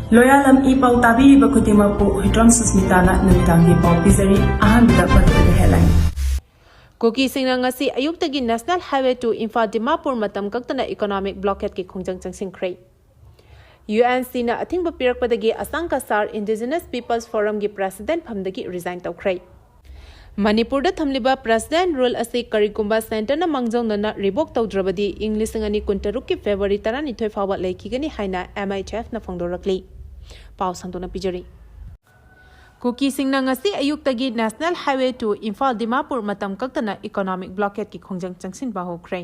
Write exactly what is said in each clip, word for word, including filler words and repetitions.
ꯂꯣꯌꯥꯂꯝ E ꯄꯥꯎ ꯇꯥꯕꯤꯔꯤꯕ ꯈꯨꯗꯤꯡꯃꯛꯄꯨ ꯍꯨꯏꯗ꯭ꯔꯣꯝ ꯁꯨꯁꯃꯤꯇꯥꯅ ꯅꯨꯃꯤꯗꯥꯡꯒꯤ ꯄꯥꯎ ꯄꯤꯖꯔꯤ꯫ ꯑꯍꯥꯟꯕꯗ ꯄꯟꯊꯨꯡꯒꯤ headline꯫ ꯀꯨꯀꯤꯁꯤꯡꯅ ꯉꯁꯤ ꯑꯌꯨꯛꯇꯒꯤ National Highway two Imphal Dimapur ꯃꯇꯝ ꯀꯛꯇꯅ economic blockadeꯀꯤ ꯈꯣꯡꯖꯪ ꯆꯪꯁꯤꯟꯈ꯭ꯔꯦ꯫ UNCꯅ ꯑꯊꯤꯡꯕ ꯄꯤꯔꯛꯄꯗꯒꯤ Asang Cachar Indigenous People's Forumꯒꯤ president ꯐꯝꯗꯒꯤ resign ꯇꯧꯈ꯭ꯔꯦ꯫ ꯃꯅꯤꯄꯨꯔꯗ ꯊꯝꯂꯤꯕ president rule ꯑꯁꯤ ꯀꯔꯤꯒꯨꯝꯕ centreꯅ ꯃꯥꯡꯖꯧꯅꯅ revoke ꯇꯧꯗ꯭ꯔꯕꯗꯤ ꯏꯪ ꯂꯤꯁꯤꯡ ꯑꯅꯤ ꯀꯨꯟꯇꯔꯨꯛꯀꯤ February ꯇꯔꯥꯅꯤꯊꯣꯏ ꯐꯥꯎꯕ ꯂꯩꯈꯤꯒꯅꯤ ꯍꯥꯏꯅ MIHFꯅ ꯐꯣꯡꯗꯣꯔꯛꯂꯤ꯫ ꯄꯥꯎ ꯁꯟꯗꯣꯛꯅ ꯄꯤꯖꯔꯤ꯫ ꯀꯨꯀꯤꯁꯤꯡꯅ ꯉꯁꯤ ꯑꯌꯨꯛꯇꯒꯤ National Highway two Imphal Dimapur ꯃꯇꯝ ꯀꯛꯇꯅ economic blockadeꯀꯤ ꯈꯣꯡꯖꯪ ꯆꯪꯁꯤꯟꯕ ꯍꯧꯈ꯭ꯔꯦ꯫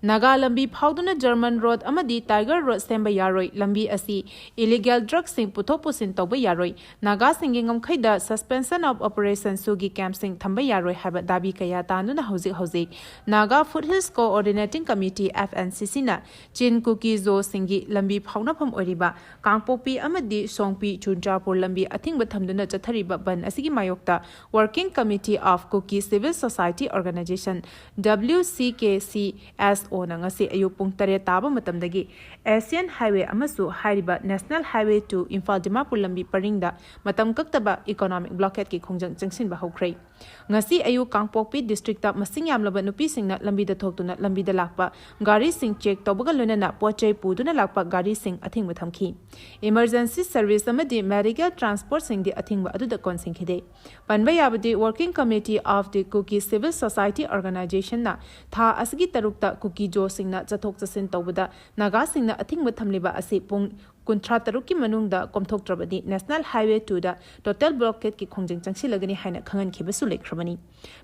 ꯅꯥꯒꯥ ꯂꯝꯕꯤ ꯐꯥꯎꯗꯨꯅ German Road ꯑꯃꯗꯤ Tiger Road ꯁꯦꯝꯕ ꯌꯥꯔꯣꯏ, ꯂꯝꯕꯤ ꯑꯁꯤ illegal drugꯁꯤꯡ ꯄꯨꯊꯣꯛ ꯄꯨꯁꯤꯟ ꯇꯧꯕ ꯌꯥꯔꯣꯏ, ꯅꯥꯒꯥꯁꯤꯡꯒꯤ ꯉꯝꯈꯩꯗ Suspension of Operation SoO ꯒꯤ campꯁꯤꯡ ꯊꯝꯕ ꯌꯥꯔꯣꯏ ꯍꯥꯏꯕ ꯗꯥꯕꯤ ꯀꯌꯥ ꯇꯥꯟꯗꯨꯅ ꯍꯧꯖꯤꯛ ꯍꯧꯖꯤꯛ Naga Foothills Coordinating Committee, FNCCꯅ ꯆꯤꯟ ꯀꯨꯀꯤ ꯖꯣꯁꯤꯡꯒꯤ ꯂꯝꯕꯤ ꯐꯥꯎꯅꯐꯝ ꯑꯣꯏꯔꯤꯕ ꯀꯥꯡꯄꯣꯛꯄꯤ ꯑꯃꯗꯤ ꯁꯣꯡꯄꯤ ꯆꯨꯔꯆꯥꯟꯄꯨꯔ ꯂꯝꯕꯤ ꯑꯊꯤꯡꯕ ꯊꯝꯗꯨꯅ ꯆꯠꯊꯔꯤꯕ ꯕꯟ ꯑꯁꯤꯒꯤ ꯃꯥꯌꯣꯛꯇ Working Committee of Kuki Civil Society Organization, WCKCSOꯅ ꯉꯁꯤ ꯑꯌꯨꯛ ꯄꯨꯡ ꯇꯔꯦꯠ ꯇꯥꯕ ꯃꯇꯝꯗꯒꯤ Asian Highway ꯑꯃꯁꯨ ꯍꯥꯏꯔꯤꯕ National Highway two Imphal Dimapur ꯂꯝꯕꯤ ꯄꯔꯤꯡꯗ ꯃꯇꯝ ꯀꯛꯇꯕ economic blockadeꯀꯤ ꯈꯣꯡꯖꯪ ꯆꯪꯁꯤꯟꯕ ꯍꯧꯈ꯭ꯔꯦ꯫ ꯉꯁꯤ ꯑꯌꯨꯛ ꯀꯥꯡꯄꯣꯛꯄꯤ districtꯇ ꯃꯁꯤꯡ ꯌꯥꯝꯂꯕ ꯅꯨꯄꯤꯁꯤꯡꯅ ꯂꯝꯕꯤꯗ ꯊꯣꯛꯇꯨꯅ ꯂꯝꯕꯤꯗ ꯂꯥꯛꯄ ꯒꯥꯔꯤꯁꯤꯡ check ꯇꯧꯕꯒ ꯂꯣꯏꯅꯅ ꯄꯣꯠ ꯆꯩ ꯄꯨꯗꯨꯅ ꯂꯥꯛꯄ ꯒꯥꯔꯤꯁꯤꯡ ꯑꯊꯤꯡꯕ ꯊꯝꯈꯤ꯫ Emergency service ꯑꯃꯗꯤ medical transportꯁꯤꯡꯗꯤ ꯑꯊꯤꯡꯕ ꯑꯗꯨꯗ ꯀꯣꯟꯁꯤꯟꯈꯤꯗꯦ꯫ ꯄꯟꯕ ꯌꯥꯕꯗꯤ Working Committee of the Kuki Civil Society Organizationꯅ ꯊꯥ ꯑꯁꯤꯒꯤ ꯇꯔꯨꯛꯇ ꯀꯨꯀꯤ ꯖꯣꯁꯤꯡꯅ ꯆꯠꯊꯣꯛ ꯆꯠꯁꯤꯟ ꯇꯧꯕꯗ ꯅꯥꯒꯥꯁꯤꯡꯅ ꯑꯊꯤꯡꯕ ꯊꯝꯂꯤꯕ ꯑꯁꯤ ꯄꯨꯡ ꯀꯨꯟꯊ꯭ꯔꯥ ꯇꯔꯨꯛꯀꯤ ꯃꯅꯨꯡꯗ ꯀꯣꯝꯊꯣꯛꯇ꯭ꯔꯕꯗꯤ National Highway twoꯗ total blockadeꯀꯤ ꯈꯣꯡꯖꯪ ꯆꯪꯁꯤꯜꯂꯒꯅꯤ ꯍꯥꯏꯅ ꯈꯪꯍꯟꯈꯤꯕꯁꯨ ꯂꯩꯈ꯭ꯔꯕꯅꯤ꯫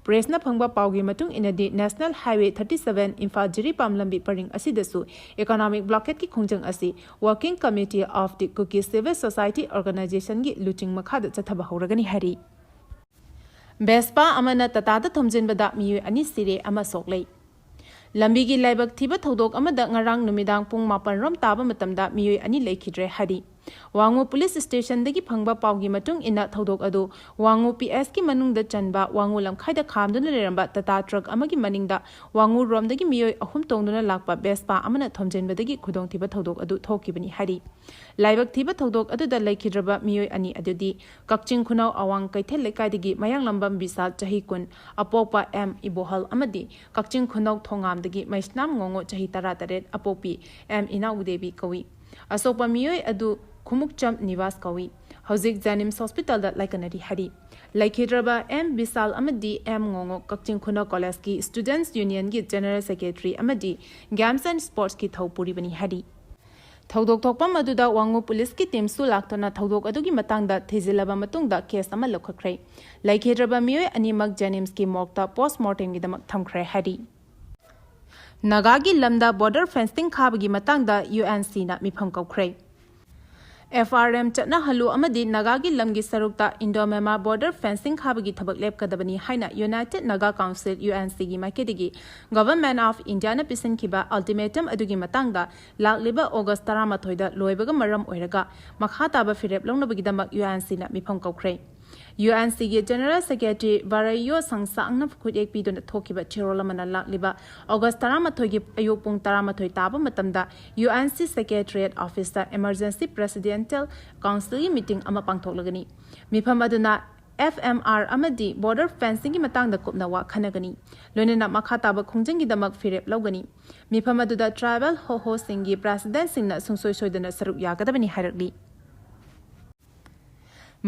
Pressꯅ ꯐꯪꯕ ꯄꯥꯎꯒꯤ ꯃꯇꯨꯡ ꯏꯟꯅꯗꯤ National Highway thirty seven Imphal Jiribam ꯂꯝꯕꯤ ꯄꯔꯤꯡ ꯑꯁꯤꯗꯁꯨ economic blockadeꯀꯤ ꯈꯣꯡꯖꯪ ꯑꯁꯤ Working Committee of the Kuki Civil Society Organizationꯒꯤ ꯂꯨꯆꯤꯡ ꯃꯈꯥꯗ ꯆꯠꯊꯕ ꯍꯧꯔꯒꯅꯤ ꯍꯥꯏꯔꯤ꯫ Vespa ꯑꯃꯅ Tataꯗ ꯊꯣꯝꯖꯤꯟꯕꯗ ꯃꯤꯑꯣꯏ ꯑꯅꯤ ꯁꯤꯔꯦ, ꯑꯃ ꯁꯣꯛꯂꯦ꯫ ꯂꯝꯕꯤꯒꯤ ꯂꯥꯏꯕꯛ ꯊꯤꯕ ꯊꯧꯗꯣꯛ ꯑꯃꯗ ꯉꯔꯥꯡ ꯅꯨꯃꯤꯗꯥꯡ ꯄꯨꯡ ꯃꯥꯄꯟ ꯔꯣꯝ ꯇꯥꯕ ꯃꯇꯝꯗ ꯃꯤꯑꯣꯏ ꯑꯅꯤ ꯂꯩꯈꯤꯗ꯭ꯔꯦ ꯍꯥꯏꯔꯤ꯫ ꯋꯥꯉꯨ ꯄꯨꯂꯤꯁ ꯁ꯭ꯇꯦꯁꯟꯗꯒꯤ ꯐꯪꯕ ꯄꯥꯎꯒꯤ ꯃꯇꯨꯡ ꯏꯟꯅ, ꯊꯧꯗꯣꯛ ꯑꯗꯨ ꯋꯥꯉꯨ ꯄꯤ ꯑꯦꯁꯀꯤ ꯃꯅꯨꯡꯗ ꯆꯟꯕ ꯋꯥꯉꯨ ꯂꯝꯈꯥꯏꯗ ꯈꯥꯝꯗꯨꯅ ꯂꯩꯔꯝꯕ ꯇꯥꯇꯥ ꯇ꯭ꯔꯛ ꯑꯃꯒꯤ ꯃꯅꯤꯡꯗ ꯋꯥꯉꯨ ꯔꯣꯝꯗꯒꯤ ꯃꯤꯑꯣꯏ ꯑꯍꯨꯝ ꯇꯣꯡꯗꯨꯅ ꯂꯥꯛꯄ ꯕꯦꯁꯄꯥ ꯑꯃꯅ ꯊꯣꯝꯖꯤꯟꯕꯗꯒꯤ ꯈꯨꯗꯣꯡꯊꯤꯕ ꯊꯧꯗꯣꯛ ꯑꯗꯨ ꯊꯣꯛꯈꯤꯕꯅꯤ ꯍꯥꯏꯔꯤ꯫ ꯂꯥꯏꯕꯛ ꯊꯤꯕ ꯊꯧꯗꯣꯛ ꯑꯗꯨꯗ ꯂꯩꯈꯤꯗ꯭ꯔꯕ ꯃꯤꯑꯣꯏ ꯑꯅꯤ ꯑꯗꯨꯗꯤ ꯀꯛꯆꯤꯡ ꯈꯨꯅꯧ ꯑꯋꯥꯡ ꯀꯩꯊꯦꯜ ꯂꯩꯀꯥꯏꯗꯒꯤ ꯃꯌꯥꯡꯂꯝꯕꯝ ꯕꯤꯁꯥꯜ, ꯆꯍꯤ ꯀꯨꯟ, ꯑꯄꯣꯛꯄ ꯑꯦꯝ ꯏꯕꯣꯍꯜ, ꯑꯃꯗꯤ ꯀꯛꯆꯤꯡ ꯈꯨꯅꯧ ꯊꯣꯉꯥꯝꯗꯒꯤ ꯃꯩꯁꯅꯥꯝ ꯉꯣꯉꯣ, ꯆꯍꯤ ꯇꯔꯥꯇꯔꯦꯠ, ꯑꯄꯣꯛꯄꯤ ꯑꯦꯝ ꯏꯅꯥꯎꯗꯦꯕꯤ ꯀꯧꯏ꯫ ꯑꯁꯣꯛꯄ ꯃꯤꯑꯣꯏ ꯑꯗꯨ ꯈꯨꯃꯨꯛꯆꯝ ꯅꯤꯋꯥꯁ ꯀꯧꯏ꯫ ꯍꯧꯖꯤꯛ ꯖꯦꯅꯤꯝꯁ ꯍꯣꯁꯄꯤꯇꯥꯜꯗ ꯂꯥꯏꯀꯠꯅꯔꯤ ꯍꯥꯏꯔꯤ꯫ ꯂꯩꯈꯤꯗ꯭ꯔꯕ ꯑꯦꯝ ꯕꯤꯁꯥꯜ ꯑꯃꯗꯤ ꯑꯦꯝ ꯉꯣꯉꯣ ꯀꯛꯆꯤꯡ ꯈꯨꯅꯧ ꯀꯣꯂꯦꯖꯀꯤ ꯁ꯭ꯇꯨꯗꯦꯟꯠꯁ ꯌꯨꯅꯤꯌꯟꯒꯤ ꯖꯦꯅꯔꯦꯜ ꯁꯦꯀ꯭ꯔꯦꯇꯔꯤ ꯑꯃꯗꯤ ꯒꯦꯝꯁ ꯑꯦꯟ ꯁ꯭ꯄꯣꯔꯠꯁꯀꯤ ꯊꯧ ꯄꯨꯔꯤꯕꯅꯤ ꯍꯥꯏꯔꯤ꯫ ꯊꯧꯗꯣꯛ ꯊꯣꯛꯐꯝ ꯑꯗꯨꯗ ꯋꯥꯉꯨ ꯄꯨꯂꯤꯁꯀꯤ ꯇꯤꯝꯁꯨ ꯂꯥꯛꯇꯨꯅ ꯊꯧꯗꯣꯛ ꯑꯗꯨꯒꯤ ꯃꯇꯥꯡꯗ ꯊꯤꯖꯤꯜꯂꯕ ꯃꯇꯨꯡꯗ ꯀꯦꯁ ꯑꯃ ꯂꯧꯈꯠꯈ꯭ꯔꯦ꯫ ꯂꯩꯈꯤꯗ꯭ꯔꯕ ꯃꯤꯑꯣꯏ ꯑꯅꯤꯃꯛ ꯖꯦꯅꯤꯝꯁꯀꯤ ꯃꯣꯔꯒꯇ ꯄꯣꯁꯠꯃꯣꯔꯇꯦꯝꯒꯤꯗꯃꯛ ꯊꯝꯈ꯭ꯔꯦ ꯍꯥꯏꯔꯤ꯫ ꯅꯥꯒꯥꯒꯤ ꯂꯝꯗ ꯕꯣꯔꯗꯔ ꯐꯦꯟꯁꯤꯡ ꯈꯥꯕꯒꯤ ꯃꯇꯥꯡꯗ ꯌꯨ ꯑꯦꯟ ꯁꯤꯅ ꯃꯤꯐꯝ ꯀꯧꯈ꯭ꯔꯦ꯫ ꯑꯦꯐ ꯑꯥꯔ ꯑꯦꯝ ꯆꯠꯅꯍꯜꯂꯨ ꯑꯃꯗꯤ ꯅꯥꯒꯥꯒꯤ ꯂꯝꯒꯤ ꯁꯔꯨꯛꯇ ꯏꯟꯗꯣ ꯃꯦꯃꯥ ꯕꯣꯔꯗꯔ ꯐꯦꯟꯁꯤꯡ ꯈꯥꯕꯒꯤ ꯊꯕꯛ ꯂꯦꯞꯀꯗꯕꯅꯤ ꯍꯥꯏꯅ United Naga Council, U N ꯁꯤꯒꯤ ꯃꯥꯏꯀꯩꯗꯒꯤ ꯒꯚꯔꯟꯃꯦꯟꯠ ꯑꯣꯐ ꯏꯟꯗꯤꯌꯥꯅ ꯄꯤꯁꯤꯟꯈꯤꯕ ꯑꯜꯇꯤꯃꯦꯇꯝ ꯑꯗꯨꯒꯤ ꯃꯇꯥꯡꯗ ꯂꯥꯛꯂꯤꯕ ꯑꯣꯒꯁ ꯇꯔꯥꯃꯥꯊꯣꯏꯗ ꯂꯣꯏꯕꯒ ꯃꯔꯝ ꯑꯣꯏꯔꯒ ꯃꯈꯥ ꯇꯥꯕ ꯐꯤꯔꯦꯞ ꯂꯧꯅꯕꯒꯤꯗꯃꯛ ꯌꯨ ꯑꯦꯟ ꯁꯤꯅ ꯃꯤꯐꯝ ꯀꯧꯈ꯭ꯔꯦ꯫ ꯌꯨ ꯑꯦꯟ ꯁꯤꯒꯤ ꯖꯦꯅꯔꯦꯜ ꯁꯦꯀ꯭ꯔꯦꯇꯔꯤ ꯚꯥꯔꯩꯌꯣ ꯁꯪꯁꯥꯡꯅ ꯈꯨꯠꯌꯦꯛ ꯄꯤꯗꯨꯅ ꯊꯣꯛꯈꯤꯕ ꯆꯦꯔꯣꯜ ꯑꯃꯅ ꯂꯥꯛꯂꯤꯕ ꯑꯣꯒꯁ ꯇꯔꯥꯃꯥꯊꯣꯏꯒꯤ ꯑꯌꯨꯛ ꯄꯨꯡ ꯇꯔꯥꯃꯥꯊꯣꯏ ꯇꯥꯕ ꯃꯇꯝꯗ ꯌꯨ ꯑꯦꯟ ꯁꯤ ꯁꯦꯀ꯭ꯔꯦꯇꯔꯤꯌꯦꯠ ꯑꯣꯐꯤꯁꯇ ꯏꯃꯔꯖꯦꯟꯁꯤ ꯄ꯭ꯔꯦꯁꯤꯗꯦꯟꯇꯦꯜ ꯀꯥꯎꯟꯁꯤꯜꯒꯤ ꯃꯤꯇꯤꯡ ꯑꯃ ꯄꯥꯡꯊꯣꯛꯂꯒꯅꯤ꯫ ꯃꯤꯐꯝ ꯑꯗꯨꯅ ꯑꯦꯐ ꯑꯦꯝ ꯑꯥꯔ ꯑꯃꯗꯤ ꯕꯣꯔꯗꯔ ꯐꯦꯟꯁꯤꯡꯒꯤ ꯃꯇꯥꯡꯗ ꯀꯨꯞꯅ ꯋꯥ ꯈꯟꯅꯒꯅꯤ꯫ ꯂꯣꯏꯅꯅ ꯃꯈꯥ ꯇꯥꯕ ꯈꯣꯡꯖꯪꯒꯤꯗꯃꯛ ꯐꯤꯔꯦꯞ ꯂꯧꯒꯅꯤ꯫ ꯃꯤꯐꯝ ꯑꯗꯨꯗ ꯇ꯭ꯔꯥꯏꯕꯦꯜ ꯍꯣꯍꯣꯁꯤꯡꯒꯤ ꯄ꯭ꯔꯦꯁꯤꯗꯦꯟꯠꯁꯤꯡꯅ ꯁꯨꯡꯁꯣꯏ ꯁꯣꯏꯗꯅ ꯁꯔꯨꯛ ꯌꯥꯒꯗꯕꯅꯤ ꯍꯥꯏꯔꯛꯂꯤ꯫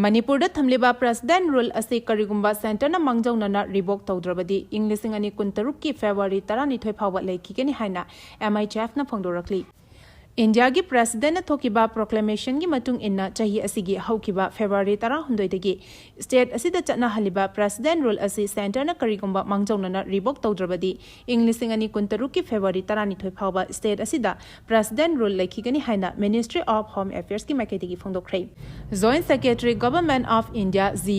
ꯃꯅꯤꯄꯨꯔꯗ ꯊꯝꯂꯤꯕ ꯄ꯭ꯔꯦꯁꯤꯗꯦꯟꯠ ꯔꯨꯜ ꯑꯁꯤ ꯀꯔꯤꯒꯨꯝꯕ ꯁꯦꯟꯇꯔꯅ ꯃꯥꯡꯖꯧꯅꯅ ꯔꯤꯚꯣꯛ ꯇꯧꯗ꯭ꯔꯕꯗꯤ ꯏꯪ ꯂꯤꯁꯤꯡ ꯑꯅꯤ ꯀꯨꯟꯇꯔꯨꯛꯀꯤ ꯐꯦꯕ꯭ꯔꯨꯋꯥꯔꯤ ꯇꯔꯥꯅꯤꯊꯣꯏ ꯐꯥꯎꯕ ꯂꯩꯈꯤꯒꯅꯤ ꯍꯥꯏꯅ ꯑꯦꯝ ꯑꯩꯆ ꯑꯦꯐꯅ ꯐꯣꯡꯗꯣꯔꯛꯂꯤ꯫ ꯏꯟꯗꯤꯌꯥꯒꯤ ꯄ꯭ꯔꯦꯁꯤꯗꯦꯟꯠꯅ ꯊꯣꯛꯈꯤꯕ ꯄ꯭ꯔꯣꯀ꯭ꯂꯦꯃꯦꯁꯟꯒꯤ ꯃꯇꯨꯡ ꯏꯟꯅ ꯆꯍꯤ ꯑꯁꯤꯒꯤ ꯍꯧꯈꯤꯕ ꯐꯦꯕ꯭ꯔꯨꯋꯥꯔꯤ ꯇꯔꯥꯍꯨꯝꯗꯣꯏꯗꯒꯤ ꯁ꯭ꯇꯦꯠ ꯑꯁꯤꯗ ꯆꯠꯅꯍꯜꯂꯤꯕ ꯄ꯭ꯔꯦꯁꯤꯗꯦꯟꯠ ꯔꯨꯜ ꯑꯁꯤ ꯁꯦꯟꯇꯔꯅ ꯀꯔꯤꯒꯨꯝꯕ ꯃꯥꯡꯖꯧꯅꯅ ꯔꯤꯚꯣꯛ ꯇꯧꯗ꯭ꯔꯕꯗꯤ ꯏꯪ ꯂꯤꯁꯤꯡ ꯑꯅꯤ ꯀꯨꯟꯇꯔꯨꯛꯀꯤ ꯐꯦꯕ꯭ꯔꯨꯋꯥꯔꯤ ꯇꯔꯥꯅꯤꯊꯣꯏ ꯐꯥꯎꯕ ꯁ꯭ꯇꯦꯠ ꯑꯁꯤꯗ ꯄ꯭ꯔꯦꯁꯤꯗꯦꯟꯠ ꯔꯨꯜ ꯂꯩꯈꯤꯒꯅꯤ ꯍꯥꯏꯅ ꯃꯤꯅꯤꯁꯇ꯭ꯔꯤ ꯑꯣꯐ ꯍꯣꯝ ꯑꯦꯐꯤꯌꯔꯁꯀꯤ ꯃꯥꯏꯀꯩꯗꯒꯤ ꯐꯣꯡꯗꯣꯛꯈ꯭ꯔꯦ꯫ Joint secretary government of India G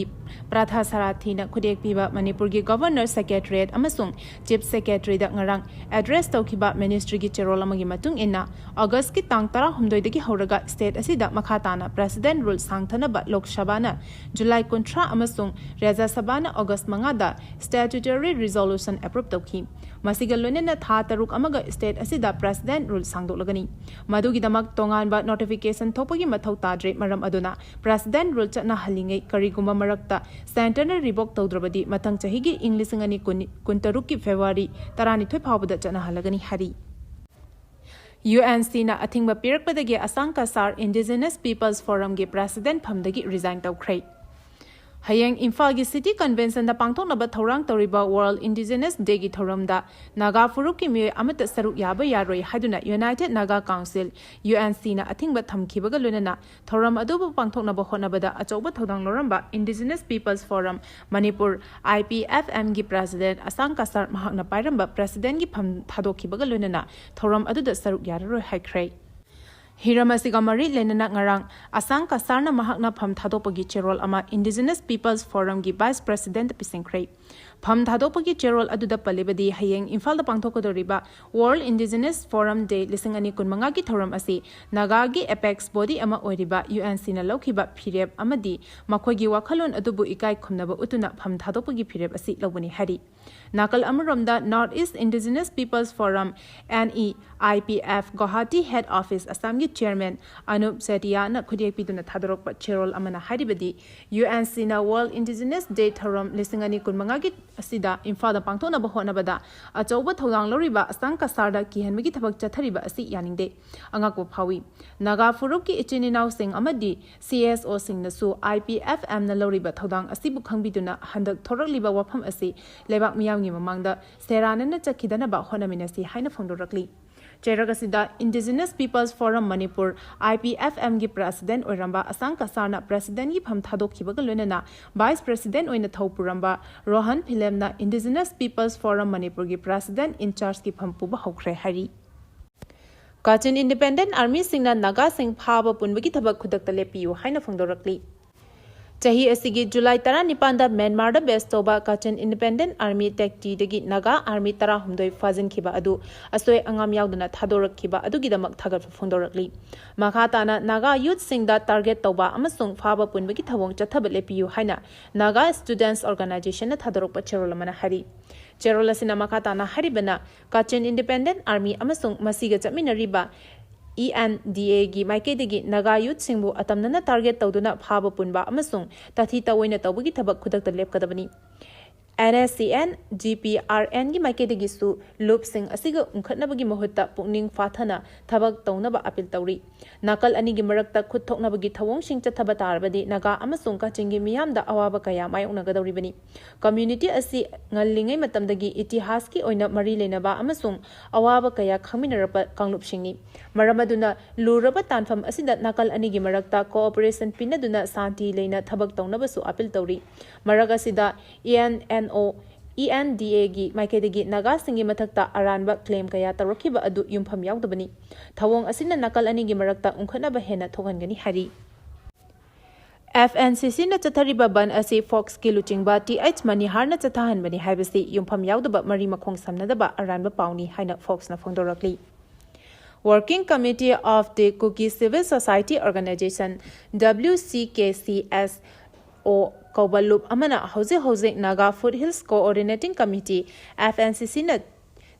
ꯄ꯭ꯔꯥꯊꯥꯁꯥꯔꯥꯊꯤꯅ ꯈꯨꯠꯌꯦꯛ ꯄꯤꯕ ꯃꯅꯤꯄꯨꯔꯒꯤ ꯒꯚꯔꯅꯔ ꯁꯦꯀ꯭ꯔꯦꯇꯔꯤꯌꯦꯠ ꯑꯃꯁꯨꯡ ꯆꯤꯐ ꯁꯦꯀ꯭ꯔꯦꯇꯔꯤꯗ ꯉꯔꯥꯡ ꯑꯦꯗ꯭ꯔꯦꯁ ꯇꯧꯈꯤꯕ ꯃꯤꯅꯤꯁꯇ꯭ꯔꯤꯒꯤ ꯆꯦꯔꯣꯜ ꯑꯃꯒꯤ ꯃꯇꯨꯡ ꯏꯟꯅ ꯑꯣꯒꯁ ꯀꯤ ꯇꯥꯡ ꯇꯔꯥꯍꯨꯝꯗꯣꯏꯗꯒꯤ ꯍꯧꯔꯒ state ꯑꯁꯤꯗ ꯃꯈꯥ ꯇꯥꯅ President Rule ꯁꯥꯡꯊꯅꯕ ꯂꯣꯛ ꯁꯚꯥꯅ July ꯀꯨꯟꯊ꯭ꯔꯥ ꯑꯃꯁꯨꯡ ꯔꯥꯖ꯭ꯌ ꯁꯚꯥꯅ August ꯃꯉꯥꯗ statutory resolution approve ꯇꯧꯈꯤ꯫ ꯃꯁꯤꯒ ꯂꯣꯏꯅꯅ ꯊꯥ ꯇꯔꯨꯛ ꯑꯃꯒ state ꯑꯁꯤꯗ President Rule ꯁꯥꯡꯗꯣꯛꯂꯒꯅꯤ꯫ ꯃꯗꯨꯒꯤꯗꯃꯛ ꯇꯣꯉꯥꯟꯕ notification ꯊꯣꯛꯄꯒꯤ ꯃꯊꯧ ꯇꯥꯗ꯭ꯔꯦ꯫ ꯃꯔꯝ ꯑꯗꯨꯅ President Rule ꯆꯠꯅꯍꯜꯂꯤꯉꯩ ꯀꯔꯤꯒꯨꯝꯕ ꯃꯔꯛꯇ centreꯅ revoke ꯇꯧꯗ꯭ꯔꯕꯗꯤ ꯃꯊꯪ ꯆꯍꯤꯒꯤ ꯏꯪ ꯂꯤꯁꯤꯡ ꯑꯅꯤ ꯀꯨꯟ, ꯀꯨꯟꯇꯔꯨꯛꯀꯤ February ꯇꯔꯥꯅꯤꯊꯣꯏ ꯐꯥꯎꯕꯗ ꯆꯠꯅꯍꯜꯂꯒꯅꯤ ꯍꯥꯏꯔꯤ꯫ UNCꯅ ꯑꯊꯤꯡꯕ ꯄꯤꯔꯛꯄꯗꯒꯤ Asang Cachar Indigenous Peoples Forumꯒꯤ President ꯐꯝꯗꯒꯤ resign ꯇꯧꯈ꯭ꯔꯦ꯫ ꯍꯌꯦꯡ ꯏꯝꯐꯥꯜꯒꯤ City Conventionꯗ ꯄꯥꯡꯊꯣꯛꯅꯕ ꯊꯧꯔꯥꯡ ꯇꯧꯔꯤꯕ World Indigenous Dayꯒꯤ ꯊꯧꯔꯝꯗ ꯅꯥꯒꯥ ꯐꯨꯔꯨꯞꯀꯤ ꯃꯤꯑꯣꯏ ꯑꯃꯠꯇ ꯁꯔꯨꯛ ꯌꯥꯕ ꯌꯥꯔꯣꯏ ꯍꯥꯏꯗꯨꯅ United Naga Council, UNCꯅ ꯑꯊꯤꯡꯕ ꯊꯝꯈꯤꯕꯒ ꯂꯣꯏꯅꯅ ꯊꯧꯔꯝ ꯑꯗꯨꯕꯨ ꯄꯥꯡꯊꯣꯛꯅꯕ ꯍꯣꯠꯅꯕꯗ ꯑꯆꯧꯕ ꯊꯧꯗꯥꯡ ꯂꯧꯔꯝꯕ Indigenous Peoples Forum Manipur, IPFMꯒꯤ President ꯑꯁꯥꯡ ꯀꯁꯥꯔ ꯃꯍꯥꯛꯅ ꯄꯥꯏꯔꯝꯕ Presidentꯒꯤ ꯐꯝ ꯊꯥꯗꯣꯛꯈꯤꯕꯒ ꯂꯣꯏꯅꯅ ꯊꯧꯔꯝ ꯑꯗꯨꯗ ꯁꯔꯨꯛ ꯌꯥꯔꯔꯣꯏ ꯍꯥꯏꯈ꯭ꯔꯦ꯫ ꯍꯤꯔꯝ ꯑꯁꯤꯒ ꯃꯔꯤ ꯂꯩꯅꯅ ꯉꯔꯥꯡ ꯑꯁꯥꯡ ꯀꯁꯥꯔꯅ ꯃꯍꯥꯛꯅ ꯐꯝ ꯊꯥꯗꯣꯛꯄꯒꯤ ꯆꯦꯔꯣꯜ ꯑꯃ Indigenous Peoples Forumꯒꯤ Vice Presidentꯇ ꯄꯤꯁꯤꯟꯈ꯭ꯔꯦ꯫ ꯐꯝ ꯊꯥꯗꯣꯛꯄꯒꯤ ꯆꯦꯔꯣꯜ ꯑꯗꯨꯗ ꯄꯜꯂꯤꯕꯗꯤ ꯍꯌꯦꯡ ꯏꯝꯐꯥꯜꯗ ꯄꯥꯡꯊꯣꯛꯀꯗꯧꯔꯤꯕ World Indigenous Forum Day ꯂꯤꯁꯤꯡ ꯑꯅꯤ ꯀꯨꯟꯃꯉꯥꯒꯤ ꯊꯧꯔꯝ ꯑꯁꯤ ꯅꯥꯒꯥꯒꯤ apex body ꯑꯃ ꯑꯣꯏꯔꯤꯕ UNCꯅ ꯂꯧꯈꯤꯕ ꯐꯤꯔꯦꯞ ꯑꯃꯗꯤ ꯃꯈꯣꯏꯒꯤ ꯋꯥꯈꯜꯂꯣꯟ ꯑꯗꯨꯕꯨ ꯏꯀꯥꯏ ꯈꯨꯝꯅꯕ ꯎꯠꯇꯨꯅ ꯐꯝ ꯊꯥꯗꯣꯛꯄꯒꯤ ꯐꯤꯔꯦꯞ ꯑꯁꯤ ꯂꯧꯕꯅꯤ ꯍꯥꯏꯔꯤ꯫ ꯅꯥꯀꯜ ꯑꯃꯔꯣꯝꯗ North East Indigenous Peoples Forum, NEIPF, Guwahati Head Office ꯑꯁꯥꯝꯒꯤ Chairman ꯑꯅꯨꯞ ꯆꯦꯇꯤꯌꯥꯅ ꯈꯨꯠꯌꯦꯛ ꯄꯤꯗꯨꯅ ꯊꯥꯗꯣꯔꯛꯄ ꯆꯦꯔꯣꯜ ꯑꯃꯅ ꯍꯥꯏꯔꯤꯕꯗꯤ UNCꯅ World Indigenous Day ꯊꯧꯔꯝ ꯂꯤꯁꯤꯡ ꯑꯅꯤ ꯀꯨꯟꯃꯉꯥꯒꯤ ꯑꯁꯤꯗ ꯏꯝꯐꯥꯜꯗ ꯄꯥꯡꯊꯣꯛꯅꯕ ꯍꯣꯠꯅꯕꯗ ꯑꯆꯧꯕ ꯊꯧꯗꯥꯡ ꯂꯧꯔꯤꯕ ꯑꯁꯥꯡ ꯀꯁꯥꯔꯗ ꯀꯤꯍꯟꯕꯒꯤ ꯊꯕꯛ ꯆꯠꯊꯔꯤꯕ ꯑꯁꯤ ꯌꯥꯅꯤꯡꯗꯦ꯫ ꯑꯉꯛꯄ ꯐꯥꯎꯏ꯫ ꯅꯥꯒꯥ ꯐꯨꯔꯨꯞꯀꯤ ꯏꯆꯤꯟ ꯏꯅꯥꯎꯁꯤꯡ ꯑꯃꯗꯤ CSOꯁꯤꯡꯅꯁꯨ IPFMꯅ ꯂꯧꯔꯤꯕ ꯊꯧꯗꯥꯡ ꯑꯁꯤꯕꯨ ꯈꯪꯕꯤꯗꯨꯅ ꯍꯟꯗꯛ ꯊꯣꯔꯛꯂꯤꯕ ꯋꯥꯐꯝ ꯑꯁꯤ ꯂꯩꯕꯥꯛ ꯃꯤꯌꯥꯝꯒꯤ ꯃꯃꯥꯡꯗ ꯁꯦꯔꯥꯟꯅꯅ ꯆꯠꯈꯤꯗꯅꯕ ꯍꯣꯠꯅꯃꯤꯟꯅꯁꯤ ꯍꯥꯏꯅ ꯐꯣꯡꯗꯣꯔꯛꯂꯤ꯫ ꯆꯩꯔꯛ ꯑꯁꯤꯗ Indigenous Peoples Forum Manipur, IPFMꯒꯤ President ꯑꯣꯏꯔꯝꯕ ꯑꯁꯥꯡ ꯀꯁꯥꯔꯅ Presidentꯒꯤ ꯐꯝ ꯊꯥꯗꯣꯛꯈꯤꯕꯒ ꯂꯣꯏꯅꯅ Vice President ꯑꯣꯏꯅ ꯊꯧ ꯄꯨꯔꯝꯕ ꯔꯣꯍꯟ ꯐꯤꯂꯦꯝꯅ Indigenous Peoples Forum ꯃꯅꯤꯄꯨꯔꯒꯤ President in chargeꯀꯤ ꯐꯝ ꯄꯨꯕ ꯍꯧꯈ꯭ꯔꯦ ꯍꯥꯏꯔꯤ꯫ ꯀꯥꯆꯤꯟ Independent Armyꯁꯤꯡꯅ ꯅꯥꯒꯥꯁꯤꯡ ꯐꯥꯕ ꯄꯨꯟꯕꯒꯤ ꯊꯕꯛ ꯈꯨꯗꯛꯇ ꯂꯦꯞꯄꯤꯌꯨ ꯍꯥꯏꯅ ꯐꯣꯡꯗꯣꯔꯛꯂꯤ꯫ ꯆꯍꯤ ꯑꯁꯤꯒꯤ ꯖꯨꯂꯥꯏ ꯇꯔꯥꯅꯤꯄꯥꯟꯗ ꯃ꯭ꯌꯥꯟꯃꯥꯔꯗ ꯕꯦꯁ ꯇꯧꯕ ꯀꯥꯆꯤꯟ ꯏꯟꯗꯤꯄꯦꯟꯗꯦꯟ ꯑꯥꯔꯃꯤ ꯇꯦꯛꯇꯤꯗꯒꯤ ꯅꯥꯒꯥ ꯑꯥꯔꯃꯤ ꯇꯔꯥꯍꯨꯝꯗꯣꯏ ꯐꯥꯖꯤꯟꯈꯤꯕ ꯑꯗꯨ ꯑꯁꯣꯏ ꯑꯉꯥꯝ ꯌꯥꯎꯗꯅ ꯊꯥꯗꯣꯔꯛꯈꯤꯕ ꯑꯗꯨꯒꯤꯗꯃꯛ ꯊꯥꯒꯠꯄ ꯐꯣꯡꯗꯣꯔꯛꯂꯤ꯫ ꯃꯈꯥ ꯇꯥꯅ ꯅꯥꯒꯥ ꯌꯨꯠꯁꯤꯡꯗ ꯇꯥꯔꯒꯦꯠ ꯇꯧꯕ ꯑꯃꯁꯨꯡ ꯐꯥꯕ ꯄꯨꯟꯕꯒꯤ ꯊꯧꯑꯣꯡ ꯆꯠꯊꯕ ꯂꯦꯞꯄꯤꯌꯨ ꯍꯥꯏꯅ ꯅꯥꯒꯥ ꯁ꯭ꯇꯨꯗꯦꯟꯠꯁ ꯑꯣꯔꯒꯅꯥꯏꯖꯦꯁꯟꯅ ꯊꯥꯗꯣꯔꯛꯄ ꯆꯦꯔꯣꯜ ꯑꯃꯅ ꯍꯥꯏꯔꯤ꯫ ꯆꯦꯔꯣꯜ ꯑꯁꯤꯅ ꯃꯈꯥ ꯇꯥꯅ ꯍꯥꯏꯔꯤꯕꯅ, ꯀꯥꯆꯤꯟ ꯏꯟꯗꯤꯄꯦꯟꯗꯦꯟ ꯑꯥꯔꯃꯤ ꯑꯃꯁꯨꯡ ꯃꯁꯤꯒ ꯆꯠꯃꯤꯟꯅꯔꯤꯕ ꯏ ꯑꯦꯟ ꯗꯤ ꯑꯦꯒꯤ ꯃꯥꯏꯀꯩꯗꯒꯤ ꯅꯥꯒꯥ ꯌꯨꯠꯁꯤꯡꯕꯨ ꯑꯇꯝꯅꯅ ꯇꯥꯔꯒꯦꯠ ꯇꯧꯗꯨꯅ ꯐꯥꯕ ꯄꯨꯟꯕ ꯑꯃꯁꯨꯡ ꯇꯥꯊꯤ ꯇꯥꯑꯣꯏꯅ ꯇꯧꯕꯒꯤ ꯊꯕꯛ ꯈꯨꯗꯛꯇ ꯂꯦꯞꯀꯗꯕꯅꯤ꯫ N S C N, G P R ꯑꯦꯟꯒꯤ ꯃꯥꯏꯀꯩꯗꯒꯤꯁꯨ ꯂꯨꯞꯁꯤꯡ ꯑꯁꯤꯒ ꯎꯪꯈꯠꯅꯕꯒꯤ ꯃꯍꯨꯠꯇ ꯄꯨꯛꯅꯤꯡ ꯐꯥꯊꯅ ꯊꯕꯛ ꯇꯧꯅꯕ ꯑꯄꯤꯜ ꯇꯧꯔꯤ꯫ ꯅꯥꯀꯜ ꯑꯅꯤꯒꯤ ꯃꯔꯛꯇ ꯈꯨꯠ ꯊꯣꯛꯅꯕꯒꯤ ꯊꯧꯑꯣꯡꯁꯤꯡ ꯆꯠꯊꯕ ꯇꯥꯔꯕꯗꯤ ꯅꯥꯒꯥ ꯑꯃꯁꯨꯡ ꯀꯥꯆꯤꯟꯒꯤ ꯃꯤꯌꯥꯝꯗ ꯑꯋꯥꯕ ꯀꯌꯥ ꯃꯥꯌꯣꯛꯅꯒꯗꯧꯔꯤꯕꯅꯤ꯫ ꯀꯝꯃ꯭ꯌꯨꯅꯤꯇꯤ ꯑꯁꯤ ꯉꯜꯂꯤꯉꯩ ꯃꯇꯝꯗꯒꯤ ꯏꯇꯤꯍꯥꯁꯀꯤ ꯑꯣꯏꯅ ꯃꯔꯤ ꯂꯩꯅꯕ ꯑꯃꯁꯨꯡ ꯑꯋꯥꯕ ꯀꯌꯥ ꯈꯪꯃꯤꯟꯅꯔꯛꯄ ꯀꯥꯡꯂꯨꯞꯁꯤꯡꯅꯤ꯫ ꯃꯔꯝ ꯑꯗꯨꯅ ꯂꯨꯔꯕ ꯇꯥꯟꯐꯝ ꯑꯁꯤꯗ ꯅꯥꯀꯜ ꯑꯅꯤꯒꯤ ꯃꯔꯛꯇ ꯀꯣꯑꯣꯄꯔꯦꯁꯟ ꯄꯤꯅꯗꯨꯅ ꯁꯥꯟꯇꯤ ꯂꯩꯅ ꯊꯕꯛ ꯇꯧꯅꯕꯁꯨ ꯑꯄꯤꯜ ꯇꯧꯔꯤ꯫ ꯃꯔꯛ ꯑꯁꯤꯗ E N N O, E N D ꯑꯦꯒꯤ ꯃꯥꯏꯀꯩꯗꯒꯤ ꯅꯥꯒꯥꯁꯤꯡꯒꯤ ꯃꯊꯛꯇ ꯑꯔꯥꯟꯕ ꯀ꯭ꯂꯦꯝ ꯀꯌꯥ ꯇꯧꯔꯛꯈꯤꯕ ꯑꯗꯨ ꯌꯨꯝꯐꯝ ꯌꯥꯎꯗꯕꯅꯤ꯫ ꯊꯧꯑꯣꯡ ꯑꯁꯤꯅ ꯅꯥꯀꯜ ꯑꯅꯤꯒꯤ ꯃꯔꯛꯇ ꯎꯪꯈꯠꯅꯕ ꯍꯦꯟꯅ ꯊꯣꯛꯍꯟꯒꯅꯤ ꯍꯥꯏꯔꯤ꯫ ꯑꯦꯐ ꯑꯦꯟ ꯁꯤ ꯁꯤꯅ ꯆꯠꯊꯔꯤꯕ ꯕꯟ ꯑꯁꯤ ꯐꯣꯛꯁꯀꯤ ꯂꯨꯆꯤꯡꯕ ꯇꯤ ꯑꯩꯆ ꯃꯅꯤꯍꯥꯔꯅ ꯆꯠꯊꯍꯟꯕꯅꯤ ꯍꯥꯏꯕꯁꯤ ꯌꯨꯝꯐꯝ ꯌꯥꯎꯗꯕ, ꯃꯔꯤ ꯃꯈꯣꯡ ꯁꯝꯅꯗꯕ ꯑꯔꯥꯟꯕ ꯄꯥꯎꯅꯤ ꯍꯥꯏꯅ ꯐꯣꯛꯁꯅ ꯐꯣꯡꯗꯣꯔꯛꯂꯤ꯫ Working Committee of the Kuki Civil Society Organization, W C K C S O, ꯀꯧꯕ ꯂꯨꯞ ꯑꯃꯅ ꯍꯧꯖꯤꯛ ꯍꯧꯖꯤꯛ Naga foot hills coordinating committee, F N C ꯁꯤꯅ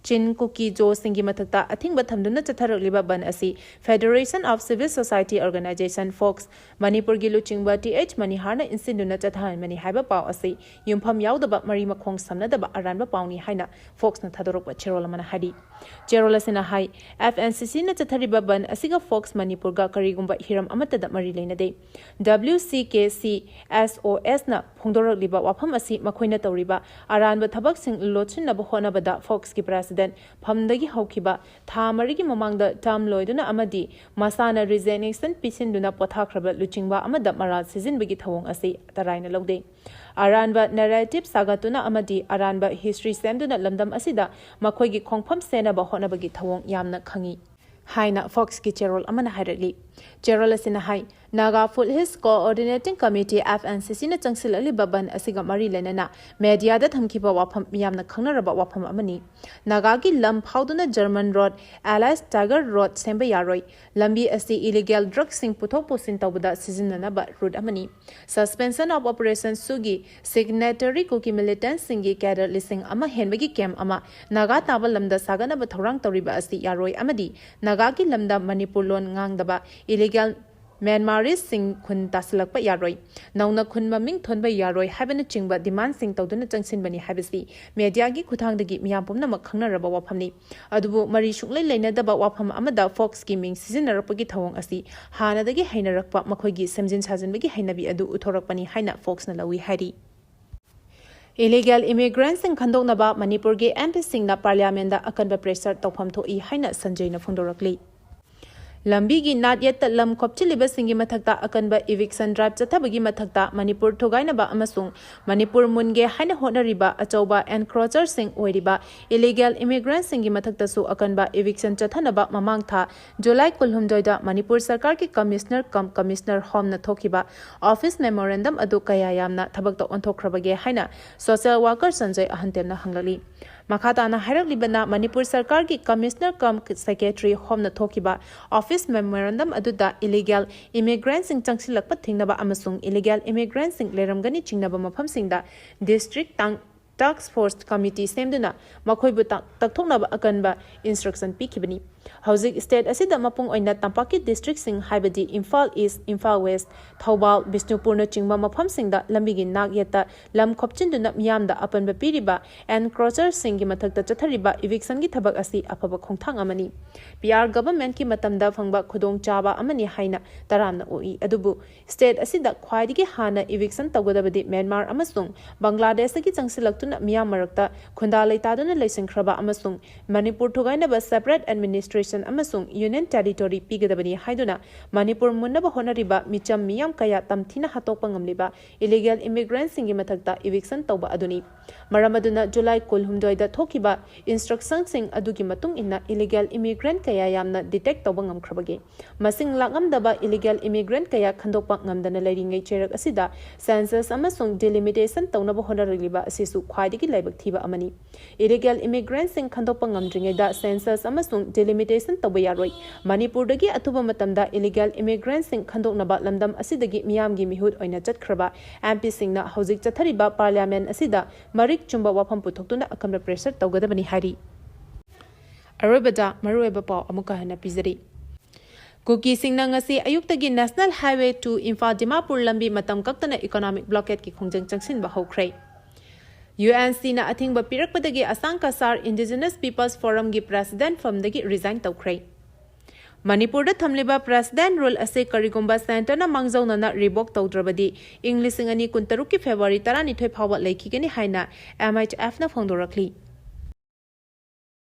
ꯆꯤꯟ ꯀꯨꯀꯤ ꯖꯣꯁꯤꯡꯒꯤ ꯃꯊꯛꯇ ꯑꯊꯤꯡꯕ ꯊꯝꯗꯨꯅ ꯆꯠꯊꯔꯛꯂꯤꯕ ꯕꯟ ꯑꯁꯤ Federation of Civil Society Organization, fox, ꯃꯅꯤꯄꯨꯔꯒꯤ ꯂꯨꯆꯤꯡꯕ ꯇꯤ ꯑꯩꯆ ꯃꯅꯤꯍꯥꯔꯅ ꯏꯟꯁꯤꯟꯗꯨꯅ ꯆꯠꯊꯍꯟꯕꯅꯤ ꯍꯥꯏꯕ ꯄꯥꯎ ꯑꯁꯤ ꯌꯨꯝꯐꯝ ꯌꯥꯎꯗꯕ, ꯃꯔꯤ ꯃꯈꯣꯡ ꯁꯝꯅꯗꯕ ꯑꯔꯥꯟꯕ ꯄꯥꯎꯅꯤ ꯍꯥꯏꯅ ꯐꯣꯛꯁꯅ ꯊꯥꯗꯣꯔꯛꯄ ꯆꯦꯔꯣꯜ ꯑꯃꯅ ꯍꯥꯏꯔꯤ꯫ ꯆꯦꯔꯣꯜ ꯑꯁꯤꯅ ꯍꯥꯏ, ꯑꯦꯐ ꯑꯦꯟ ꯁꯤ ꯁꯤꯅ ꯆꯠꯊꯔꯤꯕ ꯕꯟ ꯑꯁꯤꯒ ꯐꯣꯛꯁ ꯃꯅꯤꯄꯨꯔꯒ ꯀꯔꯤꯒꯨꯝꯕ ꯍꯤꯔꯝ ꯑꯃꯠꯇꯗ ꯃꯔꯤ ꯂꯩꯅꯗꯦ꯫ W C K C S O S ꯅ ꯐꯣꯡꯗꯣꯔꯛꯂꯤꯕ ꯋꯥꯐꯝ ꯑꯁꯤ ꯃꯈꯣꯏꯅ ꯇꯧꯔꯤꯕ ꯑꯔꯥꯟꯕ ꯊꯕꯛꯁꯤꯡ ꯂꯣꯠꯁꯤꯟꯅꯕ ꯍꯣꯠꯅꯕꯗ ꯐꯣꯛꯁꯀꯤ ꯄ꯭ꯔꯦꯁꯤꯗꯦꯟꯠ ꯐꯝꯗꯒꯤ ꯍꯧꯈꯤꯕ ꯊꯥ ꯃꯔꯤꯒꯤ ꯃꯃꯥꯡꯗ ꯇꯔꯝ ꯂꯣꯏꯗꯨꯅ ꯑꯃꯗꯤ ꯃꯁꯥꯅ ꯔꯤꯖꯤꯒꯅꯦꯁꯟ ꯄꯤꯁꯤꯟꯗꯨꯅ ꯄꯣꯊꯥꯈ꯭ꯔꯕ ꯂꯨꯆꯤꯡꯕ ꯑꯃꯗ ꯃꯔꯥꯜ ꯁꯤꯖꯤꯟꯕꯒꯤ ꯊꯧꯑꯣꯡ ꯑꯁꯤ ꯇꯔꯥꯏꯅ ꯂꯧꯗꯦ꯫ ꯑꯔꯥꯟꯕ ꯅꯦꯔꯦꯇꯤꯚ ꯁꯥꯒꯠꯇꯨꯅ ꯑꯃꯗꯤ ꯑꯔꯥꯟꯕ ꯍꯤꯁꯇ꯭ꯔꯤ ꯁꯦꯝꯗꯨꯅ ꯂꯝꯗꯝ ꯑꯁꯤꯗ ꯃꯈꯣꯏꯒꯤ ꯈꯣꯡꯐꯝ ꯁꯦꯟꯅꯕ ꯍꯣꯠꯅꯕꯒꯤ ꯊꯧꯑꯣꯡ ꯌꯥꯝꯅ ꯈꯪꯏ ꯍꯥꯏꯅ ꯐꯣꯛꯁꯀꯤ ꯆꯦꯔꯣꯜ ꯑꯃꯅ ꯍꯥꯏꯔꯛꯂꯤ꯫ ꯆꯦꯔꯣꯜ ꯑꯁꯤꯅ ꯍꯥꯏ, Naga Foothill Coordinating Committee, F N C C ꯅ ꯆꯪꯁꯤꯜꯂꯛꯂꯤꯕ ꯕꯟ ꯑꯁꯤꯒ ꯃꯔꯤ ꯂꯩꯅꯅ ꯃꯦꯗꯤꯌꯥꯗ ꯊꯝꯈꯤꯕ ꯋꯥꯐꯝ ꯃꯤꯌꯥꯝꯅ ꯈꯪꯅꯔꯕ ꯋꯥꯐꯝ ꯑꯃꯅꯤ꯫ ꯅꯥꯒꯥꯒꯤ ꯂꯝ ꯐꯥꯎꯗꯨꯅ German road, alias tiger road ꯁꯦꯝꯕ ꯌꯥꯔꯣꯏ꯫ ꯂꯝꯕꯤ ꯑꯁꯤ ꯏꯂꯤꯒꯦꯜ ꯗ꯭ꯔꯒꯁꯤꯡ ꯄꯨꯊꯣꯛ ꯄꯨꯁꯤꯟ ꯇꯧꯕꯗ ꯁꯤꯖꯤꯟꯅꯅꯕ ꯔꯨꯠ ꯑꯃꯅꯤ꯫ Suspension of Operation ꯁꯨꯒꯤ ꯁꯤꯒꯅꯦꯇꯔꯤ ꯀꯨꯀꯤ ꯃꯤꯂꯤꯇꯦꯟꯠꯁꯤꯡꯒꯤ ꯀꯦꯗꯔ ꯂꯤꯁꯤꯡ ꯑꯃ ꯍꯦꯟꯕꯒꯤ ꯀꯦꯝ ꯑꯃ ꯅꯥꯒꯥ ꯇꯥꯕ ꯂꯝꯗ ꯁꯥꯒꯠꯅꯕ ꯊꯧꯔꯥꯡ ꯇꯧꯔꯤꯕ ꯑꯁꯤ ꯌꯥꯔꯣꯏ ꯑꯃꯗꯤ ꯅꯥꯒꯥꯒꯤ ꯂꯝꯗ ꯃꯅꯤꯄꯨꯔ ꯂꯣꯟ ꯉꯥꯡꯗꯕ ꯏꯂꯤꯒꯦꯜ ꯃ꯭ꯌꯥꯟꯃꯥꯔꯤꯁꯁꯤꯡ ꯈꯨꯟ ꯇꯥꯁꯤꯜꯂꯛꯄ ꯌꯥꯔꯣꯏ, ꯅꯧꯅ ꯈꯨꯟ ꯃꯃꯤꯡ ꯊꯣꯟꯕ ꯌꯥꯔꯣꯏ ꯍꯥꯏꯕꯅꯆꯤꯡꯕ ꯗꯤꯃꯥꯟꯁꯤꯡ ꯇꯧꯗꯨꯅ ꯆꯪꯁꯤꯟꯕꯅꯤ ꯍꯥꯏꯕꯁꯤ ꯃꯦꯗꯤꯌꯥꯒꯤ ꯈꯨꯠꯊꯥꯡꯗꯒꯤ ꯃꯤꯌꯥꯝ ꯄꯨꯝꯅꯃꯛ ꯈꯪꯅꯔꯕ ꯋꯥꯐꯝꯅꯤ꯫ ꯑꯗꯨꯕꯨ ꯃꯔꯤ ꯁꯨꯡꯂꯩ ꯂꯩꯅꯗꯕ ꯋꯥꯐꯝ ꯑꯃꯗ ꯐꯣꯛꯁꯀꯤ ꯃꯤꯡ ꯁꯤꯖꯤꯟꯅꯔꯛꯄꯒꯤ ꯊꯧꯑꯣꯡ ꯑꯁꯤ ꯍꯥꯟꯅꯗꯒꯤ ꯍꯩꯅꯔꯛꯄ ꯃꯈꯣꯏꯒꯤ ꯁꯦꯝꯖꯤꯟ ꯁꯥꯖꯤꯟꯕꯒꯤ ꯍꯩꯅꯕꯤ ꯑꯗꯨ ꯎꯠꯊꯣꯔꯛꯄꯅꯤ ꯍꯥꯏꯅ ꯐꯣꯛꯁꯅ ꯂꯧꯏ ꯍꯥꯏꯔꯤ꯫ ꯏꯂꯤꯒꯦꯜ ꯏꯃꯤꯒ꯭ꯔꯦꯟꯠꯁꯤꯡ ꯈꯟꯗꯣꯛꯅꯕ ꯃꯅꯤꯄꯨꯔꯒꯤ ꯑꯦꯝ ꯄꯤꯁꯤꯡꯅ ꯄꯥꯔꯂꯤꯌꯥꯃꯦꯟꯗ ꯑꯀꯟꯕ ꯄ꯭ꯔꯦꯁꯔ ꯇꯧꯐꯝ ꯊꯣꯛꯏ ꯍꯥꯏꯅ ꯁꯟꯖꯣꯏꯅ ꯐꯣꯡꯗꯣꯔꯛꯂꯤ꯫ ꯂꯝꯕꯤꯒꯤ ꯅꯥꯠ ꯌꯦꯠꯇ ꯂꯝ ꯈꯣꯞꯆꯤꯜꯂꯤꯕꯁꯤꯡꯒꯤ ꯃꯊꯛꯇ ꯑꯀꯟꯕ ꯏꯚꯤꯛꯁꯟ ꯗ꯭ꯔꯥꯏꯚ ꯆꯠꯊꯕꯒꯤ ꯃꯊꯛꯇ ꯃꯅꯤꯄꯨꯔ ꯊꯨꯒꯥꯏꯅꯕ ꯑꯃꯁꯨꯡ ꯃꯅꯤꯄꯨꯔ ꯃꯨꯟꯒꯦ ꯍꯥꯏꯅ ꯍꯣꯠꯅꯔꯤꯕ ꯑꯆꯧꯕ ꯑꯦꯟꯀ꯭ꯔꯣꯆꯔꯁꯤꯡ ꯑꯣꯏꯔꯤꯕ ꯏꯂꯤꯒꯦꯜ ꯏꯃꯤꯒ꯭ꯔꯦꯟꯠꯁꯤꯡꯒꯤ ꯃꯊꯛꯇꯁꯨ ꯑꯀꯟꯕ ꯏꯚꯤꯛꯁꯟ ꯆꯠꯊꯅꯕ ꯃꯃꯥꯡ ꯊꯥ ꯖꯨꯂꯥꯏ ꯀꯨꯟꯍꯨꯝꯗꯣꯏꯗ ꯃꯅꯤꯄꯨꯔ ꯁꯔꯀꯥꯔꯒꯤ ꯀꯃꯤꯁꯅꯔ ꯀꯝ ꯀꯃꯤꯁꯅꯔ ꯍꯣꯝꯅ ꯊꯣꯛꯈꯤꯕ ꯑꯣꯐꯤꯁ ꯃꯦꯃꯣꯔꯦꯟꯗꯝ ꯑꯗꯨ ꯀꯌꯥ ꯌꯥꯝꯅ ꯊꯕꯛꯇ ꯑꯣꯟꯊꯣꯛꯈ꯭ꯔꯕꯒꯦ ꯍꯥꯏꯅ ꯁꯣꯁꯤꯌꯦꯜ ꯋꯥꯔꯀꯔ ꯁꯟꯖꯣꯏ ꯑꯍꯟꯇꯦꯝꯅ ꯍꯪꯂꯛꯂꯤ꯫ ꯃꯈꯥ ꯇꯥꯅ ꯍꯥꯏꯔꯛꯂꯤꯕꯅ ꯃꯅꯤꯄꯨꯔ ꯁꯔꯀꯥꯔꯒꯤ ꯀꯃꯤꯁꯅꯔ ꯀꯝ ꯁꯦꯀ꯭ꯔꯦꯇꯔꯤ ꯍꯣꯝꯅ ꯊꯣꯛꯈꯤꯕ ꯑꯣꯐꯤꯁ ꯃꯦꯃꯣꯔꯦꯟꯗꯝ ꯑꯗꯨꯗ ꯏꯂꯤꯒꯦꯜ ꯏꯃꯤꯒ꯭ꯔꯦꯟꯠꯁꯤꯡ ꯆꯪꯁꯤꯜꯂꯛꯄ ꯊꯤꯡꯅꯕ ꯑꯃꯁꯨꯡ ꯏꯂꯤꯒꯦꯜ ꯏꯃꯤꯒ꯭ꯔꯦꯟꯠꯁꯤꯡ ꯂꯩꯔꯝꯒꯅꯤ ꯆꯤꯡꯅꯕ ꯃꯐꯝꯁꯤꯡꯗ ꯗꯤꯁꯇ꯭ꯔꯤꯛ ꯇꯥꯡ ꯇꯥꯛꯁ ꯐꯣꯔꯁ ꯀꯃꯤꯇꯤ ꯁꯦꯝꯗꯨꯅ ꯃꯈꯣꯏꯕꯨ ꯇꯥꯛ-, ꯇꯛꯊꯣꯛꯅꯕ ꯑꯀꯟꯕ ꯏꯟꯁꯇ꯭ꯔꯛꯁꯟ ꯄꯤꯈꯤꯕꯅꯤ꯫ ꯍꯧꯖꯤꯛ ꯁ꯭ꯇꯦꯠ ꯑꯁꯤꯗ ꯃꯄꯨꯡ ꯑꯣꯏꯅ ꯇꯝꯄꯥꯛꯀꯤ ꯗꯤꯁꯇ꯭ꯔꯤꯛꯁꯤꯡ ꯍꯥꯏꯕꯗꯤ ꯏꯝꯐꯥꯜ ꯏꯁ, ꯏꯝꯐꯥꯜ ꯋꯦꯁ, ꯊꯧꯕꯥꯜ, ꯕꯤꯁꯅꯨꯄꯨꯔꯅꯆꯤꯡꯕ ꯃꯐꯝꯁꯤꯡꯗ ꯂꯝꯕꯤꯒꯤ ꯅꯥꯛ ꯌꯦꯠꯇ ꯂꯝ ꯈꯣꯞꯆꯤꯟꯗꯨꯅ ꯃꯤꯌꯥꯝꯗ ꯑꯄꯟꯕ ꯄꯤꯔꯤꯕ ꯑꯦꯟꯀ꯭ꯔꯣꯆꯔꯁꯤꯡꯒꯤ ꯃꯊꯛꯇ ꯆꯠꯊꯔꯤꯕ ꯏꯚꯤꯛꯁꯟꯒꯤ ꯊꯕꯛ ꯑꯁꯤ ꯑꯐꯕ ꯈꯣꯡꯊꯥꯡ ꯑꯃꯅꯤ꯫ ꯄꯤ ꯑꯥꯔ ꯒꯚꯔꯟꯃꯦꯟꯠꯀꯤ ꯃꯇꯝꯗ ꯐꯪꯕ ꯈꯨꯗꯣꯡꯆꯥꯕ ꯑꯃꯅꯤ ꯍꯥꯏꯅ ꯇꯔꯥꯝꯅ ꯑꯣꯛꯏ꯫ ꯑꯗꯨꯕꯨ ꯁ꯭ꯇꯦꯠ ꯑꯁꯤꯗ ꯈ꯭ꯋꯥꯏꯗꯒꯤ ꯍꯥꯟꯅ ꯏꯚꯤꯛꯁꯟ ꯇꯧꯒꯗꯕꯗꯤ ꯃ꯭ꯌꯥꯟꯃꯥꯔ ꯑꯃꯁꯨꯡ ꯕꯪꯒ꯭ꯂꯥꯗꯦꯁꯇꯒꯤ ꯆꯪꯁꯤꯜꯂꯛꯇꯨꯅ ꯃꯤꯌꯥꯝ ꯃꯔꯛꯇ ꯈꯨꯟꯗꯥ ꯂꯩꯇꯥꯗꯨꯅ ꯂꯩꯁꯤꯟꯈ꯭ꯔꯕ ꯑꯃꯁꯨꯡ ꯃꯅꯤꯄꯨꯔ ꯊꯨꯒꯥꯏꯅꯕ ꯁꯦꯄꯔꯦꯠ ꯑꯦꯗꯃꯤꯅꯤꯁ-, ꯑꯦꯗꯃꯤꯅꯤꯁꯇ꯭ꯔꯦꯁꯟ ꯑꯃꯁꯨꯡ ꯌꯨꯅꯤꯌꯟ ꯇꯦꯔꯤꯇꯣꯔꯤ ꯄꯤꯒꯗꯕꯅꯤ ꯍꯥꯏꯗꯨꯅ ꯃꯅꯤꯄꯨꯔ ꯃꯨꯟꯅꯕ ꯍꯣꯠꯅꯔꯤꯕ ꯃꯤꯆꯝ ꯃꯤꯌꯥꯝ ꯀꯌꯥ ꯇꯝꯊꯤꯅ ꯍꯥꯠꯇꯣꯛꯄ ꯉꯝꯂꯤꯕ ꯏꯂꯤꯒꯦꯜ ꯏꯃꯤꯒ꯭ꯔꯦꯟꯠꯁꯤꯡꯒꯤ ꯃꯊꯛꯇ ꯏꯚꯤꯛꯁꯟ ꯇꯧꯕ ꯑꯗꯨꯅꯤ꯫ ꯃꯔꯝ ꯑꯗꯨꯅ ꯖꯨꯂꯥꯏ ꯀꯨꯟꯍꯨꯝꯗꯣꯏꯗ ꯊꯣꯛꯈꯤꯕ ꯏꯟꯁꯇ꯭ꯔꯛꯁꯟꯁꯤꯡ ꯑꯗꯨꯒꯤ ꯃꯇꯨꯡ ꯏꯟꯅ ꯏꯂꯤꯒꯦꯜ ꯏꯃꯤꯒ꯭ꯔꯦꯟꯠ ꯀꯌꯥ ꯌꯥꯝꯅ ꯗꯤꯇꯦꯛ ꯇꯧꯕ ꯉꯝꯈ꯭ꯔꯕꯒꯦ꯫ ꯃꯁꯤꯡ ꯂꯥꯛꯂꯝꯗꯕ ꯏꯂꯤꯒꯦꯜ ꯏꯃꯤꯒ꯭ꯔꯦꯟꯠ ꯀꯌꯥ ꯈꯟꯗꯣꯛꯄ ꯉꯝꯗꯅ ꯂꯩꯔꯤꯉꯩ ꯆꯩꯔꯛ ꯑꯁꯤꯗ ꯁꯦꯟꯁꯁ ꯑꯃꯁꯨꯡ ꯗꯤꯂꯤꯃꯤꯇꯦꯁꯟ ꯇꯧꯅꯕ ꯍꯣꯠꯅꯔꯛꯂꯤꯕ ꯑꯁꯤꯁꯨ ꯈ꯭ꯋꯥꯏꯗꯒꯤ ꯂꯥꯏꯕꯛ ꯊꯤꯕ ꯑꯃꯅꯤ꯫ ꯏꯂꯤꯒꯦꯜ ꯏꯃꯤꯒ꯭ꯔꯦꯟꯠꯁꯤꯡ ꯈꯟꯗꯣꯛꯄ ꯉꯝꯗ꯭ꯔꯤꯉꯩꯗ ꯁꯦꯟꯁꯁ ꯑꯃꯁꯨꯡ ꯗꯤꯂꯤꯃꯤꯇꯦꯁꯟ ꯇꯧꯕ ꯌꯥꯔꯣꯏ꯫ ꯃꯅꯤꯄꯨꯔꯗꯒꯤ ꯑꯊꯨꯕ ꯃꯇꯝꯗ ꯏꯂꯤꯒꯦꯜ ꯏꯃꯤꯒ꯭ꯔꯦꯟꯠꯁꯤꯡ ꯈꯟꯗꯣꯛꯅꯕ ꯂꯝꯗꯝ ꯑꯁꯤꯗꯒꯤ ꯃꯤꯌꯥꯝꯒꯤ ꯃꯤꯍꯨꯠ ꯑꯣꯏꯅ ꯆꯠꯈ꯭ꯔꯕ ꯑꯦꯝ ꯄꯤꯁꯤꯡꯅ ꯍꯧꯖꯤꯛ ꯆꯠꯊꯔꯤꯕ ꯄꯥꯔꯂꯤꯌꯥꯃꯦꯟꯠ ꯑꯁꯤꯗ ꯃꯔꯤꯛ ꯆꯨꯝꯕ ꯋꯥꯐꯝ ꯄꯨꯊꯣꯛꯇꯨꯅ ꯑꯀꯟꯕ ꯄ꯭ꯔꯦꯁꯔ ꯇꯧꯒꯗꯕꯅꯤ ꯍꯥꯏꯔꯤ꯫ ꯑꯔꯣꯏꯕꯗ ꯃꯔꯨꯑꯣꯏꯕ ꯄꯥꯎ ꯑꯃꯨꯛꯀ ꯍꯟꯅ ꯄꯤꯖꯔꯤ꯫ ꯀꯨꯀꯤꯁꯤꯡꯅ ꯉꯁꯤ ꯑꯌꯨꯛꯇꯒꯤ National Highway two Imphal Dimapur ꯂꯝꯕꯤ ꯃꯇꯝ ꯀꯛꯇꯅ ꯏꯀꯣꯅꯣꯃꯤꯛ ꯕ꯭ꯂꯣꯀꯦꯠꯀꯤ ꯈꯣꯡꯖꯪ ꯆꯪꯁꯤꯟꯕ ꯍꯧꯈ꯭ꯔꯦ꯫ ꯌꯨ ꯑꯦꯟ ꯁꯤꯅ ꯑꯊꯤꯡꯕ ꯄꯤꯔꯛꯄꯗꯒꯤ ꯑꯁꯥꯡ ꯀꯁꯥꯔ ꯏꯟꯗꯤꯖꯤꯅꯁ ꯄꯤꯄꯜꯁ ꯐꯣꯔꯝꯒꯤ ꯄ꯭ꯔꯦꯁꯤꯗꯦꯟꯠ ꯐꯝꯗꯒꯤ ꯔꯤꯖꯥꯏꯟ ꯇꯧꯈ꯭ꯔꯦ꯫ ꯃꯅꯤꯄꯨꯔꯗ ꯊꯝꯂꯤꯕ ꯄ꯭ꯔꯦꯁꯤꯗꯦꯟꯠ ꯔꯨꯜ ꯑꯁꯤ ꯀꯔꯤꯒꯨꯝꯕ ꯁꯦꯟꯇꯔꯅ ꯃꯥꯡꯖꯧꯅꯅ ꯔꯤꯚꯣꯛ ꯇꯧꯗ꯭ꯔꯕꯗꯤ ꯏꯪ ꯂꯤꯁꯤꯡ ꯑꯅꯤ ꯀꯨꯟꯇꯔꯨꯛꯀꯤ ꯐꯦꯕ꯭ꯔꯨꯋꯥꯔꯤ ꯇꯔꯥꯅꯤꯊꯣꯏ ꯐꯥꯎꯕ ꯂꯩꯈꯤꯒꯅꯤ ꯍꯥꯏꯅ ꯑꯦꯝ ꯑꯩꯆ ꯑꯦꯐꯅ ꯐꯣꯡꯗꯣꯔꯛꯂꯤ꯫